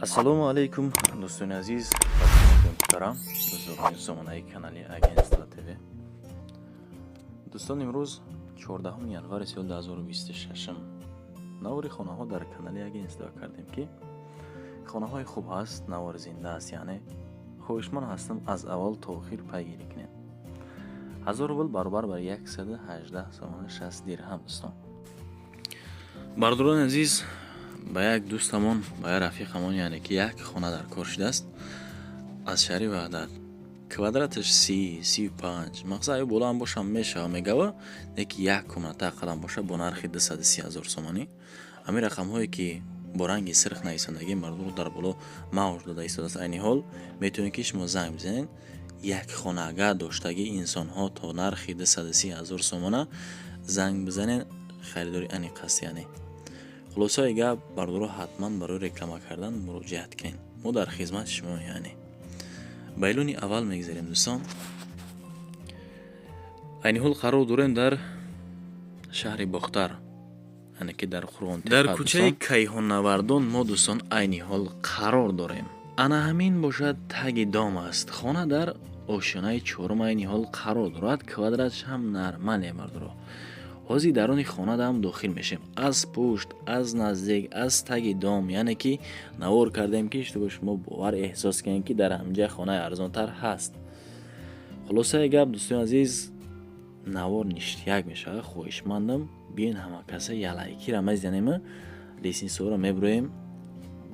Ассалому алайкум, дӯстони азиз, муҳтарам, дӯстдорони сомонаи канали Агентство ТВ. Дӯстон, имрӯз 14 январи соли 2026 навори хонаҳо дар канали Агентство кардем, ки хонаҳои хуб ҳаст, навор зинда аст, яъне хоҳишманд ҳастам, аз аввал то охир пайгирӣ кунед. 1000 рубл баробар бар 118 сомона 60 дирҳам. Дӯстон, бардорони азиз, ба як дӯстамон, ба як рафиқамон, яъне ки як хона дар кор шудааст аз шаҳри Ваҳдат, квадраташ 30, 35, мақсад аю болоам бошам мешава, мегава, леки як комната ақаллан боша, бо нархи 230 ҳазор сомонӣ. Ҳамин рақамҳое ки бо ранги сирх нависандагӣ мардумро дар боло мавҷ дода истодааст, айни ҳол метавонед ки шумо занг бизанед. Як хонага доштагии инсонҳо то нархи 230 ҳазор сомона занг бизанед, харидори аниқ аст. Яъне хулосаи гап, бардоро, ҳатман барои реклама кардан муроҷиат кунед, мо дар хизмати шумо. Яъне ба эълони аввал мегзарем. Дӯстон, айни ҳол қарор дорем дар шаҳри Бохтар, яъне ки дар Қурғонтепа, дар кӯчаи Кайҳоннавардон мо, дӯстон, айни ҳол қарор дорем. Ана ҳамин бошад, таги дом аст. Хона дар ошёнаи чорум айни ҳол қарор дорад, квадратш ҳам нормале. Мардуро, ҳозир даруни хонадам дохил мешем, аз пушт, аз наздик, аз таги дом, яъне ки навор кардем, ки чтобы шумо бовар эҳсос кунед, ки дар ҳамҷа хонаи арзонтар ҳаст. Хулосаи гап, дӯстони азиз, навор ништяк мешавад. Хоҳишмандам, биён ҳама каса я лайкира мезанем, лестницаҳоро мебуроем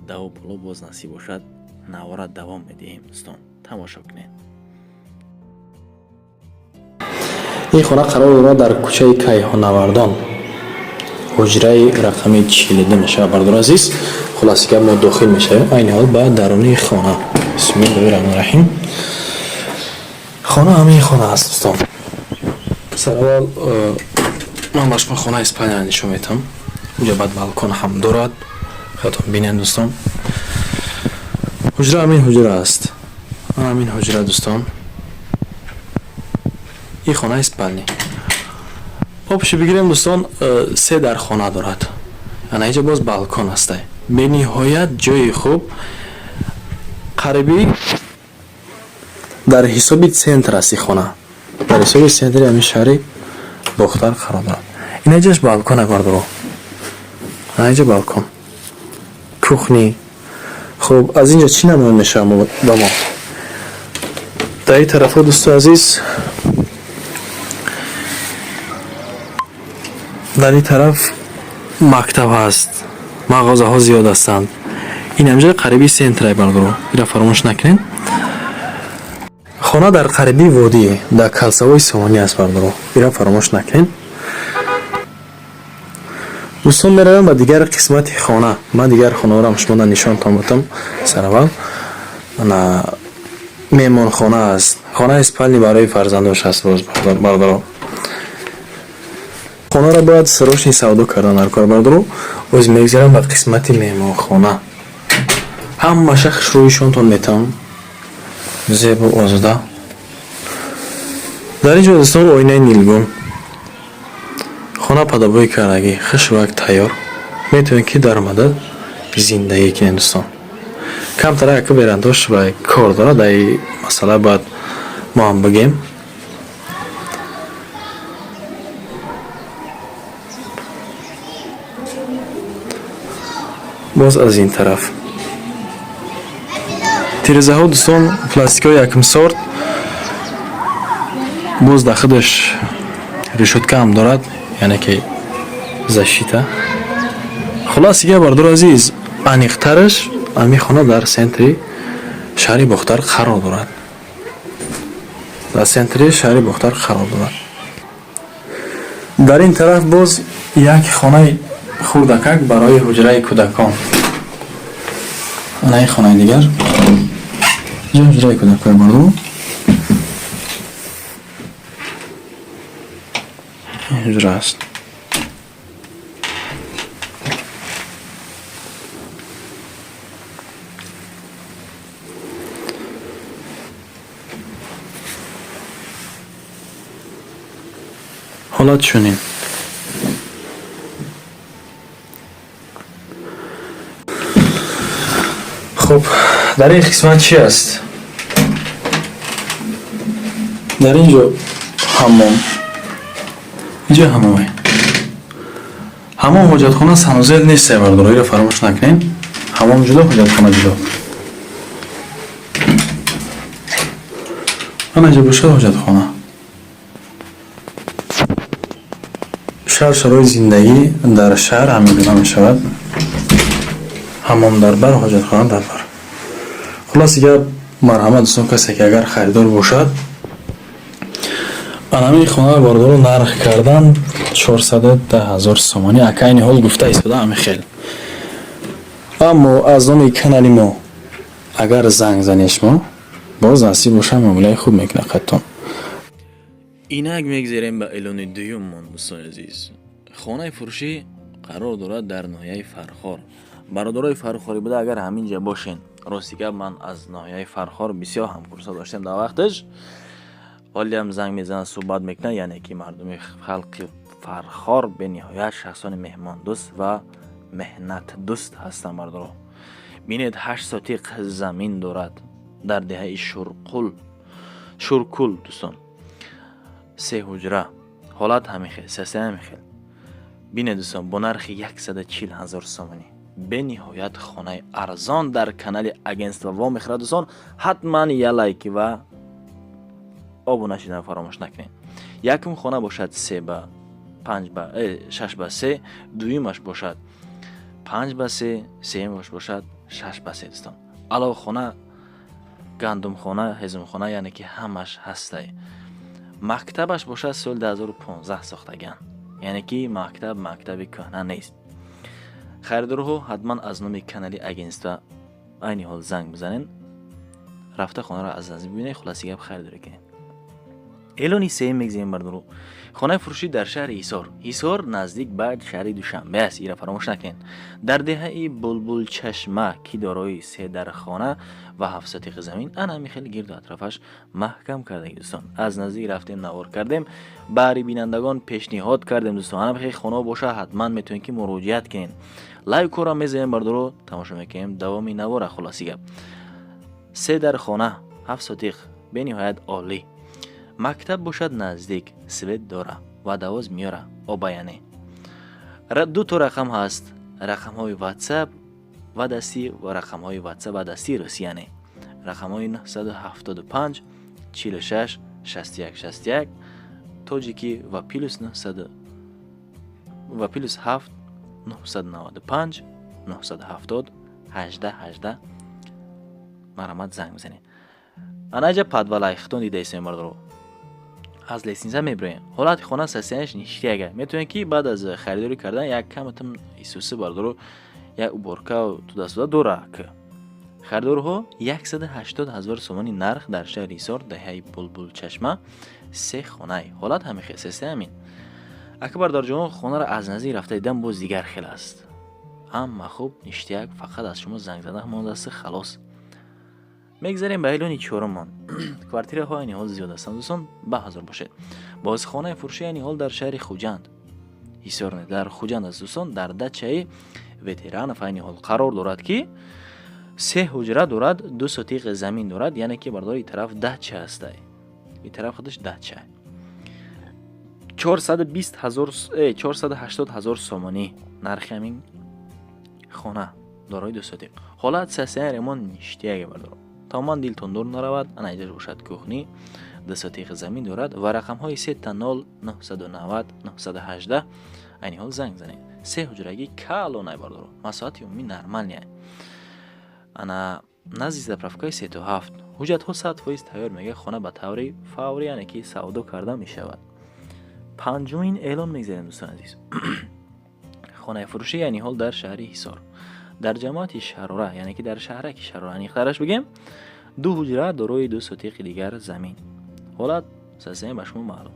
даво боло, боз насиб бошад, навора давом медиҳем. Дӯстон, тамошо кунед. Ин хона қарор дорад дар кӯчаи Кайҳоннавардон, ҳуҷраи рақами 42 мешавад. Бардор азиз, хулоси гап, мо дохил мешавем айни ҳол ба даруни хона. Бисмиллоҳи раҳмони раҳим. Хона ҳамин хона аст, дӯстон. Сараввал ман ба шумо хонаи спальня нишон медиҳам. Уҷа баъд балкон ҳам дорад, худатон бинед. Дӯстон, ҳуҷра ҳамин ҳуҷра аст, ҳамин ҳуҷра, дӯстон. Ин хонаи спальни общий бигирем, дӯстон, се дар хона дорад. Ана инҷа боз балкон ҳастай, бениҳоят ҷои хуб, қариби дар ҳисоби центр аст. Ин хона дар ҳисоби центри ҳамин шаҳри Бохтар қарор дорад. Инаҷаш балкон агардоро, ана инҷа балкон, кухни. Хуб, аз инҷа чӣ намоён мешавад ба мо дар ин тарафҳо, дӯстои азиз? Дар ин тараф мактаб ҳаст, мағозаҳо зиёд ҳастанд. Ин ҳамҷои қариби центрай, бардоро, ира фаромӯш накунед. Хона дар қариби водӣ, дар калсавои Сомонӣ аст, бардоро, ира фаромӯш накунед. Дӯстон, меравем ба дигар қисмати хона. Ман дигар хонаҳоро шумо нишонтон будам. Сараввал ана меҳмонхона аст, хонаи спальни барои фарзандош аст. Боз, бардоро, хонаро бояд срочно савдо кардан дар кор. Бардоро, боз мегзарам ба қисмати меҳмонхона. Ҳамаша хушрӯишонтон метавон, зебу озода. Дар ин ҷо, дӯстон, оинаи нилгун, хона под обои кардагӣ, хушрӯяк тайёр, метавонед ки даромада зиндагӣ кунед. Дӯстон, камтар яку верандош ва кор дорад, дар ин масъала бояд мо ҳам бигем. Боз аз ин тараф тирезаҳо, дӯстон, пластикҳои якум сорт, боз дар худаш решётка ҳам дорад, яъне ки защита. Хулос гап, бардор азиз, аниқтараш, ҳамин хона дар центри шаҳри Бохтар қарор дорад, дар центри шаҳри Бохтар қарор дорад. Дар ин тараф боз як хонаи хурдакак барои ҳуҷраи кӯдакон. Ана ин хонаи дигар ҷо ҳуҷраи кӯдакон, мардум, ин ҳуҷра аст. Ҳолат чунин. Хуб, дар ин қисмат чӣ аст? Дар ин ҷо ҳаммом, инҷо ҳаммоме, ҳаммом, ҳоҷатхона, санузел нест, бародаро, иро фаромӯш накунед. Ҳаммом ҷудо, ҳоҷатхона ҷудо. Ана инҷо бошад ҳоҷатхона. Шаҳр, шароити зиндагӣ дар шаҳр ҳамин гуна мешавад. Ҳаммом дар бар, ҳоҷатхона дар бар. Хулоси гап, марҳамат, дӯстон, касе ки агар харидор бошад, анамин хонаро, бародаро, нарх кардан 410 000 сомонӣ. Ака айни ҳол гуфта истода ҳамин хел, аммо аз номи канали мо агар занг занед шумо, боз насиб боша, муомилаи хуб мекунад қаттон. Инак мегзарем ба эълони дуюммон, дӯстони азиз. Хонаи фурӯшӣ қарор дорад дар ноҳияи Фархор. Бародарои фархорӣ буда, агар ҳамин ҷа бошен, рости гап, ман аз ноҳияи Фархор бисёр ҳамкурса доштем дар вақташ, ҳолиам занг мезананд, суҳбат мекунанд. Яъне ки мардуми халқи Фархор бениҳоят шахсони меҳмондӯст ва меҳнатдӯст ҳастанд. Бародаро, бинед, 8 сотиқ замин дорад дар деҳаи Шурқул, Шуркул, дӯстон. Се ҳуҷра, ҳолат ҳамин хел, сесе ҳамин хел. Бинед, дӯстон, бо нархи 140 000 сомонӣ, бениҳоят хонаи арзон дар канали агентство вомехӯрад. Дӯстон, ҳатман я лайки ва обуна шидан фаромӯш накунед. Якум хона бошад се ба панҷ ба 6 ба 3, дуюмаш бошад 5 ба 3, сеюмаш бошад 6 ба 3. Дӯстон, аловхона, гандумхона, ҳезумхона, яъне ки ҳамаш ҳастай. Мактабаш бошад соли 2015 сохтаган, яъне ки мактаб мактаби кӯҳна нест. Харидорҳо ҳатман аз номи канали агентства айни ҳол занг бизанед, рафта хонаро аз наздик бибинед, хулоси гап, харидорӣ кунед. Эълони сеюм мегзарем, бародаро. Хонаи фурӯшӣ дар шаҳри Ҳисор. Ҳисор наздик ба шаҳри Душанбе аст, ира фаромӯш накунед. Дар деҳаи Булбулчашма, ки дорои се дархона ва 7 сотиқи замин, ана ҳамин хеле гирду атрофаш маҳкам кардаги. Дӯстон, аз наздик рафтем, навор кардем, баҳри бинандагон пешниҳод кардем. Дӯстон, ана хеле хонаҳо боша, ҳатман метавонед ки муроҷиат кунед. Лайкҳоро мезанем, бародаро, тамошо мекунем давоми навора. Хулоси гап, се дархона, 7 сотиқ, бениҳоят олӣ. Мактаб бошад наздик, свет дора, водовоз меёра, оба. Яъне ду то рақам ҳаст: рақамҳои ватсап ва дастӣ ва рақамҳои ватсап ва дастии русӣ, яъне рақамҳои 975 46 61 61 тоҷикӣ ва плюс 900 ва плюс 7 995 970 18 18. Марҳамат, занг бизанед. Анаҷа подвалай хитон дидаистем, бародаро, аз лестница мебироем. Ҳолати хона состоянияш ништяк. Метавонед ки баъд аз харидорӣ кардан як каматам исуси, бародаро, як уборка тудасуда дора. К харидорҳо 180 000 сомони нарх, дар шаҳри Ҳисор, деҳаи Булбулчашма, се хонай. Ҳолат ҳамин хел, сесе ҳамин. Ака, бародарҷон, хонаро аз наздик рафта дидам, боз дигар хел аст. Ҳама хуб, ништяк, фақат аз шумо занг задан мондааст, халос. Мегзарем ба эълони чорумон. Квартираҳо айни ҳол зиёд ҳастанд, дӯстон, ба ҳазор бошед. Боз хонаи фурӯшӣ айни ҳол дар шаҳри Хуҷанд, Ҳисор, дар Хуҷанд аст, дӯстон, дар дачаи Ветеранов айни ҳол қарор дорад, ки се ҳуҷра дорад, 2 сотиқ замин дорад. Яъне ки, бардор, и тараф дача ҳастай, и тараф худаш дача. 420 000, 480 000 сомонӣ нархи ҳамин хона, дорои 2 сотиқ. Ҳолат состояние ремонт ништяк, бардоро, тамоман дилтон дур наравад. Ана иҷа бошад кухни, 2 сотиқи замин дорад ва рақамҳои сета нол 990 918. Айни ҳол занг занед. Се ҳуҷрагӣ калонай, бардоро, масоҳати умумӣ нормальный. Ана назди заправкаи сету ҳафт. Ҳуҷҷатҳо 100% тайёр, мега, хона ба таври фаврӣ, яъне ки савдо карда мешавад. Панҷумин эълон мегзарем, дӯстони азиз. Хонаи фурӯшӣ айни ҳол дар шаҳри Ҳисор, дар ҷамоати Шарора, яъне ки дар шаҳраки Шарора, аниқтараш бигем, ду ҳуҷра дорои 2 сотиқи дигар замин. Ҳолат состояние ба шумо маълум.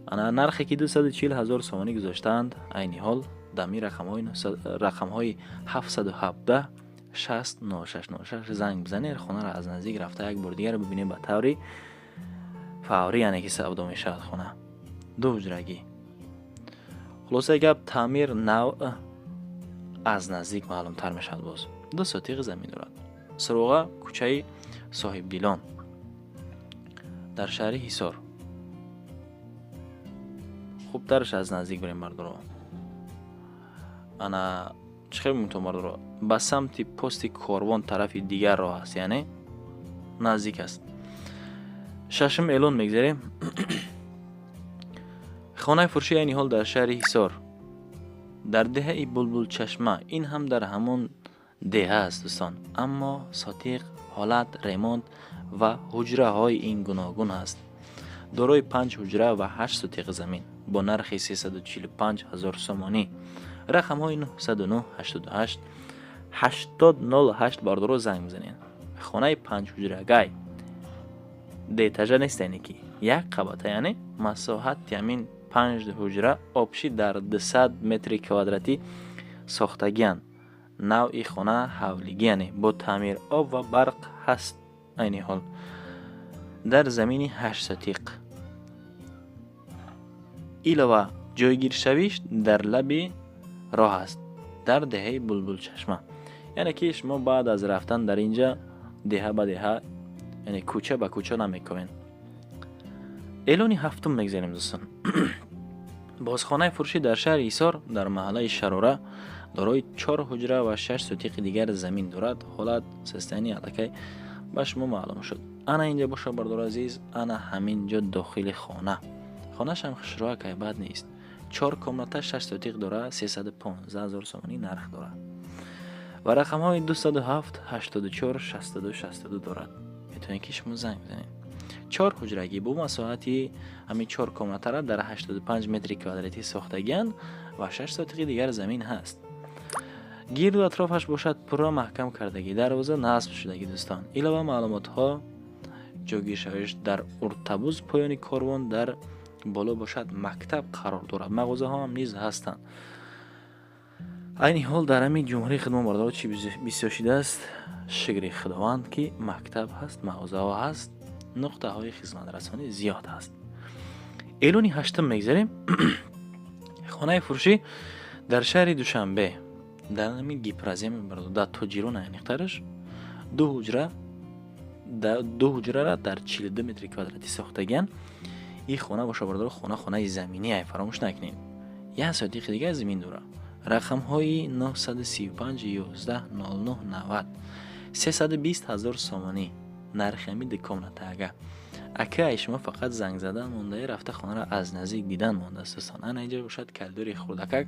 Ана нархе ки 240 000 сомонӣ гузоштаанд айни ҳол, дами рақамҳои 717 60 06 06 занг бизанед, хонаро аз наздик рафта як бори дигар бибинед. Ба таври фаврӣ, яъне ки савдо мешавад хона, ду ҳуҷрагӣ. Хулосаи гап, таъмир нав, аз наздик маълумтар мешавад. Боз 2 сотиқи замин дорад. Суроға кӯчаи Соҳибдилон дар шаҳри Ҳисор. Хубтараш аз наздик бирем, бардоро. Ана чӣ хел мемонтон, бардоро? Ба самти пости Корвон тарафи дигар роҳ аст, яъне наздик аст. Шашум эълон мегзарем. Хонаи фурӯшӣ айни ҳол дар шаҳри Ҳисор, дар деҳаи Булбулчашма. Ин ҳам дар ҳамон деҳа аст, дӯстон, аммо сотиқ, ҳолат, ремонт ва ҳуҷраҳои ин гуногун аст. Дорои панҷ ҳуҷра ва 8 сотиқ замин бо нархи 345 ҳазор сомонӣ. Рақамҳои 909 88 80 08, бардоро, занг бизанед. Хонаи панҷ ҳуҷрагай, дуэтажа нест, яъне ки як қабата, яъне масоҳати ҳамин панҷ ҳуҷра общий дар 200 метри квадратӣ сохтагианд. Навъи хона ҳавлигӣ, яъне бо таъмир, об ва барқ ҳаст. Айни ҳол дар замини 8 сотиқ. Илова, ҷойгиршавиш дар лаби роҳ аст, дар деҳаи Булбулчашма. Яъне ки шумо баъд аз рафтан дар инҷа деҳа ба деҳа, яъне кӯча ба кӯча намекобед. Эълони ҳафтум мегзарем, дӯстон. Боз хонаи фурӯшӣ дар шаҳри Ҳисор, дар маҳаллаи Шарора, дорои чор ҳуҷра ва 6 сотиқи дигар замин дорад. Ҳолат, состояние аллакай ба шумо маълум шуд. Ана инҷа боша, бардори азиз, ана ҳамин ҷо дохили хона. Хонашам хушрӯакай, бад нест. Чор комната, 6 сотиқ дорад, 315 ҳазор сомонӣ нарх дорад ва рақамҳои 207 84 62 62 дорад. Метавонед, ки шумо занг бизанед. Чор ҳуҷрагӣ бо масоҳати ҳамин чор комнатара дар 85 метри квадратӣ сохтагианд ва 6 сотиқи дигар замин ҳаст. Гирду атрофаш бошад, пурра маҳкам кардагӣ, дарвоза насб шудагӣ, дӯстон. Илова маълумотҳо, ҷойгиршавиш дар Уртабуз, поёни Корвон, дар боло бошад мактаб қарор дорад, мағозаҳо ҳам низ ҳастанд. Айни ҳол дар ҳамин ҷумҳурии худмон, бардоро, чӣ бисёр шудааст, шукри Худованд, ки мактаб ҳаст, мағозаҳо ҳаст, нуқтаҳои хизматрасонӣ зиёд ҳаст. Эълони ҳаштум мегзарем. Хонаи фурӯшӣ дар шаҳри Душанбе, дар ҳамин Гипрозем, дар Тоҷирон, аниқтараш, ду ҳуҷра, ду ҳуҷрара дар 42 метри квадратӣ сохтагианд. Ин хона боша, бардоро, хона хонаи заминӣ ай, фаромӯш накунед, 1 сотиқи дигар замин дорад. Рақамҳои 935 11 09 90, 320 ҳазор сомонӣ нархи ҳамин ду комната. Ага, ака, ай шумо фақат занг задан мондаи, рафта хонаро аз наздик дидан мондааст, дӯстон. Ана инҷа бошад коридори хурдакак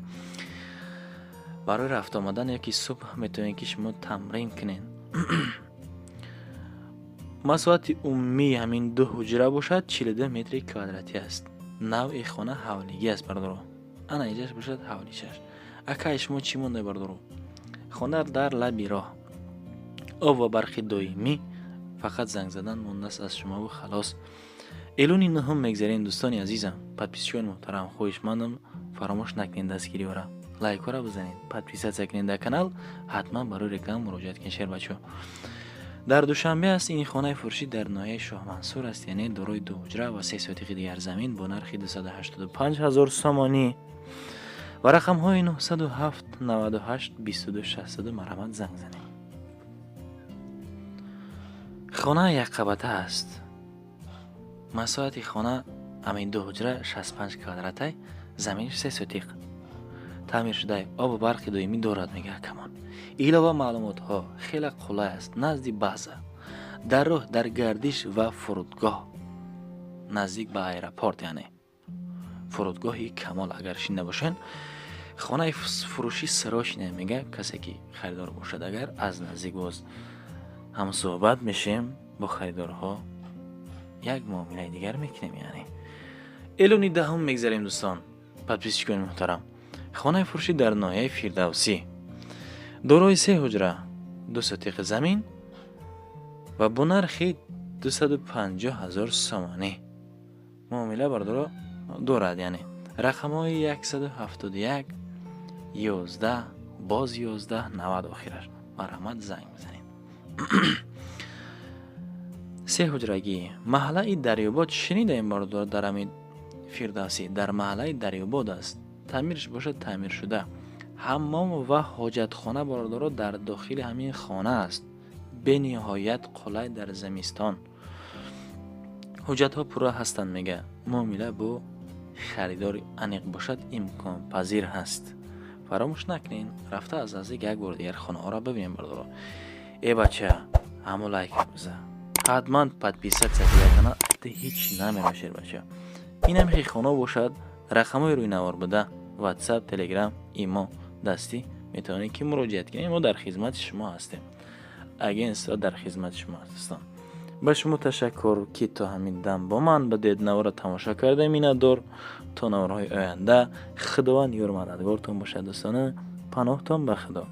барои рафта омадан ёки субҳ метавонед, ки шумо тамрин кунед. Масоҳати умумии ҳамин ду ҳуҷра бошад, 42 метри квадратӣ аст. Навъи хона ҳавлигӣ аст, бардоро. Ана инҷаш бошад ҳавличаш. Акай шумо чӣ монда, бардоро? Хона дар лаби роҳ, об ва барқи доимӣ, фақат занг задан мондааст аз шумову халос. Эълони нуҳум мегзарем, дӯстони азизам. Подписчикони муҳтарам, хоҳишмандам, фаромӯш накунед дастгириёра, лайкҳоро бизанед, подписаться кунед дар канал, ҳатман барои реклама муроҷиат кунед. Шербачо, дар Душанбе аст ин хонаи фурӯшӣ, дар ноҳияи Шоҳмансур аст, яъне дорои ду ҳуҷра ва 3 сотиқи дигар замин бо нархи 285 ҳазор сомонӣ ва рақамҳои 907 98 22 62. Марҳамат, занг занед. Хона якқабата аст. Масоҳати хона ҳамин ду ҳуҷра 65 квадратай, заминаш 3 сотиқ, таъмир шудаи, обу барқи доимӣ дорад, мега акамон. Илова маълумотҳо, хеле қулай аст, назди база, дар роҳ, дар гардиш ва фурудгоҳ, наздик ба аэропорт, яъне фурудгоҳи Камол. Агар шинда бошед, хонаи фурӯшӣ срочно, мега. Касе ки харидор бошад, агар аз наздик боз ҳамсӯҳбат мешем бо харидорҳо, як муомилаи дигар мекунем. Яъне эълони даҳум мегзарем, дӯстон. Подписчикони муҳтарам, хонаи фурӯшӣ дар ноҳияи Фирдавсӣ, дорои се ҳуҷра, 2 сотиқи замин ва бо нархи 250 ҳазор сомонӣ муомила, бардоро, дорад. Яъне рақамҳои 171 11 боз 11 90 охираш. Марҳамат, занг бизанед. Се ҳуҷрагӣ, маҳаллаи Дарёбод. Шунидаем, бардор, дар ҳамин Фирдавсӣ, дар маҳаллаи Дарёбод аст. Таъмирш бошад, таъмиршуда. Ҳаммом ва ҳоҷатхона, бародаро, дар дохили ҳамин хона аст. Бениҳоят қулай дар зимистон. Ҳуҷҷатҳо пурра ҳастанд, мега. Муомила бо харидори аниқ бошад, имконпазир ҳаст. Фаромӯш накунед, рафта аз наздик як бори дигар хонаҳоро бибинем, бародаро. Э бача, ҳамо лайк биза, ҳатман подписаться кардана ҳеҷ намемешед, бача. Инам хе хона бошад, рақамҳои рӯи навор буда, WhatsApp, Telegram, имо, дастӣ метавонед, ки муроҷиат кунед. Мо дар хизмати шумо ҳастем, агентство дар хизмати шумо аст. Дӯстон, ба шумо ташаккур, ки то ҳамин дам бо ман будед, навора тамошо карда. Миннатдор. То наворҳои оянда, Худованд ёру мададгортон бошад, дӯстона. Паноҳтон ба Худо.